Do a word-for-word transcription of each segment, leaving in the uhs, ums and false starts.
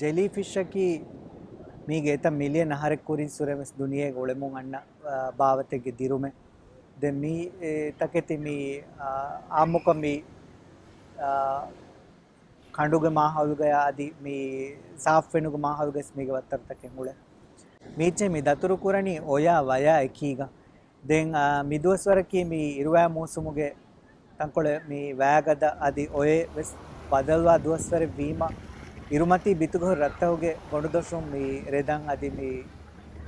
ޖެލީ ފިޝްއަކީ މީގެ އެތައް މިލިއަން އަހަރެއް ކުރިން ސުރެވެސް ދުނިޔޭގަ އުޅެމުން އަންނަ، އާ، ބާވަތެއްގެ ދިރުމެއް. ދެން މީ، އެ، ތަކެތި މީ، އާ، އާއްމުކޮށް މީ، އާ، ކަނޑުގެ މާހައުލުގަޔާ އަދި މީ ސާފު ފެނުގެ މާހައުލުގައި މީގެ ވައްތަރުތަކެއް އުޅޭ. މީއްޗެއް މި ދަތުރު ކުރަނީ އޮޔާ ވަޔާ އެކީގަ. ދެން، އާ، މި ދުވަސްވަރަކީ މި އިރުވާ މޫސުމުގެ ތަންކޮޅެއް މި ވައިގަދަ އަދި އޮއެ ވެސް ބަދަލުވާ ދުވަސްވަރެއް ވީމަ، އިރުމަތީ ބިތުގަހުރި ރަށްތަކުގެ ގޮނޑުދޮށުން މި ރެދަން އަދި މި،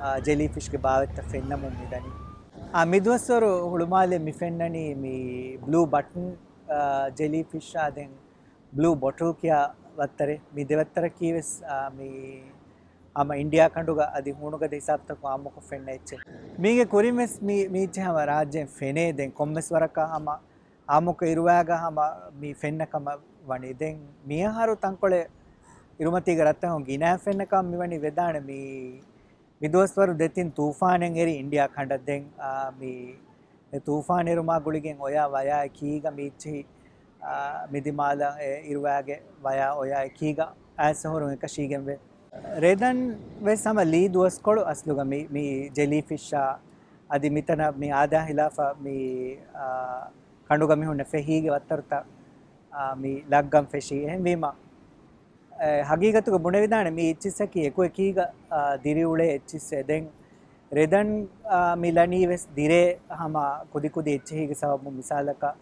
އާ، ޖެލީ ފިޝްގެ ބާވަތްތައް ފެންނަމުން މިދަނީ. އާ، މި ދުވަސްވަރު ހުޅުމާލެ މި ފެންނަނީ މި ބްލޫ ބަޓަން، އާ، ޖެލީ ފިޝްއާ ދެން ބްލޫ ބޮޓަލް ކިޔާ ވައްތަރެއް. މި ދެވައްތަރަކީ ވެސް، އާ، މި ހަމަ އިންޑިއާ ކަނޑުގަ އަދި ހޫނުގަދަ ހިސާބުތަކުން އާއްމުކޮށް ފެންނަ އެއްޗެއް. މީގެ ކުރިން ވެސް މި، މީއްޗެއް ހަމަ ރާއްޖޭން ފެނޭ. ދެން ކޮންމެސް ވަރަކަށް ހަމަ އާއްމުކޮށް އިރުވާގަ ހަމަ މި ފެންނަ ކަމަށް ވަނީ. ދެން މިއަހަރު ތަންކޮޅެއް އިރުމަތީގެ ރަށްތަކުން ގިނަ ފެންނަ ކަމަށް މިވަނީ ވެދާނެ. މި، މި ދުވަސްވަރު ދެތިން ތޫފާނެއް އެރި އިންޑިއާ ކަނޑަށް. ދެން، އާ، މި އެ ތޫފާން އެރުމާ ގުޅިގެން އޮޔާ ވަޔާ އެކީގަ މިއްޗިހި، އާ، މިދިމާލަށް އެ އިރުވާގެ ވަޔާ އޮޔާ އެކީގަ އައިސް އަހުރުން އެކަށީގެންވޭ. ރެދަން ވެސް ހަމަ ލީ ދުވަސްކޮޅު އަސްލުގަ މި، މި ޖެލީ ފިޝްއާ އަދި މިތަނަށް މި އާދާ ހިލާފަށް މި، އާ، ކަނޑުގަ މި ހުންނަ ފެހީގެ ވައްތަރުތައް، އާ، މި ލައްގަން ފެށީ. އެހެންވީމަ، އެ، ހަގީގަތުގަ ބުނެވިދާނެ މި އެއްޗިއްސަކީ އެކު އެކީގަ، އާ، ދިރިއުޅޭ އެއްޗިއްސެއް. ދެން ރެދަން، އާ، މި ލަނީ ވެސް ދިރޭ ހަމަ ކުދިކުދި އެއްޗެހީގެ ސަބަބުން. މިސާލަކަށް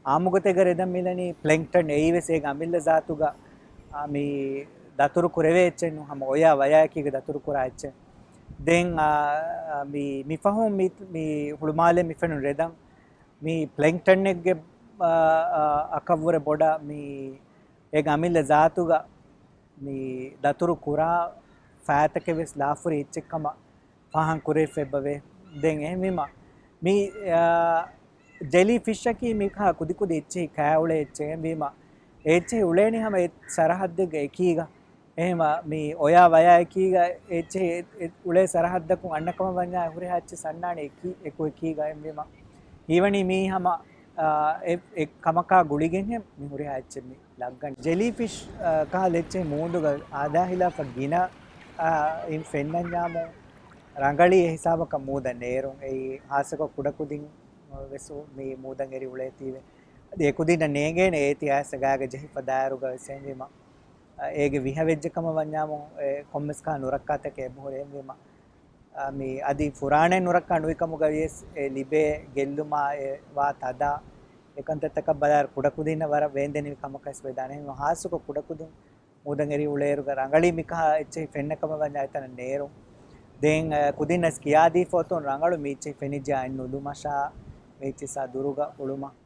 އާއްމުގޮތެއްގަ ރެދަން މިލަނީ ޕްލެންކްޓަން އެއީ ވެސް އޭގެ އަމިއްލަ ޒާތުގަ، އާ، މި ދަތުރު ކުރެވޭ އެއްޗެއް ނޫން، ހަމަ އޮޔާ ވަޔާއެކީގަ ދަތުރު ކުރާ އެއްޗެއް. ދެން، އާ، އާ، މި، މި ފަހުން މި، މި ހުޅުމާލެ މި ފެނުނު ރެދަން މި ޕްލެންކްޓަންއެއްގެ، އާ، އާ، އަކަށްވުރެ ބޮޑަށް މި އޭގެ އަމިއްލަ ޒާތުގަ މި ދަތުރު ކުރާ ފައިތަކެއް ވެސް ލާފުރި އެއްޗެއް ކަމަށް ފާހަގަ ކުރެވިފަ އެބަވޭ. ދެން އެހެންވީމަ، މި، އާ، ޖެލީ ފިޝްއަކީ މިކަހަ ކުދިކުދި އެއްޗެހި ކާ އުޅޭ އެއްޗެއް. އެހެންވީމަ، އެ އެއްޗެހި އުޅޭނީ ހަމަ އެ ސަރަހައްދެއްގެ އެކީގަ. އެހެންވީމަ، މި އޮޔާ ވަޔާ އެކީގަ އެ އެއްޗެހި އެ، އެ އުޅޭ ސަރަހައްދަކުން އަންނަ ކަމަށް ވަންޏާ ހުރިހާ އެއްޗެއް އަންނާނެ އެކީ، އެކު އެކީގަ. އެހެންވީމަ، ހީވަނީ މީ ހަމަ، އާ، އެ، އެ ކަމަކާ ގުޅިގެންހެން މި ހުރިހާ އެއްޗެއް މި ލައްގަން. ޖެލީ ފިޝް، އާ، ކަހަލަ އެއްޗެއް މޫދުގަ އާދާ ހިލާފަށް ގިނަ، އާ، އިން ފެންނަންޏާމު ރަނގަޅީ އެ ހިސާބަކަށް މޫދަށް ނޭރުން. އެއީ ހާއްސަކޮށް ކުޑަކުދިން ވެސް މި މޫދަށް އެރި އުޅޭތީވެ. އަދި އެ ކުދިންނަށް ނޭނގޭނެ އޭތި އައިސް ގާގަ ޖެހިފަ ދާއިރުގަ ވެސް. އެހެންވީމަ، އާ، އޭގެ ވިހަ ވެއްޖެ ކަމަށް ވަންޏާމު، އެ، ކޮންމެސް ކަހަލަ ނުރައްކާތަކެއް އެބަހުރޭ. އެހެންވީމަ، އާ، މި އަދި ފުރާނައިން ނުރައްކާ ނުވި ކަމުގަ ވިޔަސް އެ ލިބޭ ގެއްލުމާ އެ ވާ ތަދާ އެ ކަންތައްތަކަށް ބަލާއިރު ކުޑަކުދިންނަށް ވަރަށް ވޭންދެނިވި ކަމަކަށް ވެދާނެ. އެހެންވީމަ ހާއްސަކޮށް ކުޑަކުދިން މޫދަށް އެރި އުޅޭއިރުގަ ރަނގަޅީ މިކަހަލަ އެއްޗެހި ފެންނަ ކަމަށް ވަންޏާ އެތަނަށް ނޭރުން. ދެން، އާ، ކުދިންނަސް ކިޔާދީފަ އޮތުން ރަނގަޅު މި އެއްޗެހި ފެނިއްޖެޔާ އެއް ނުލުމަށާ މި އެއްޗިއްސާ ދުރުގަ އުޅުމަށް.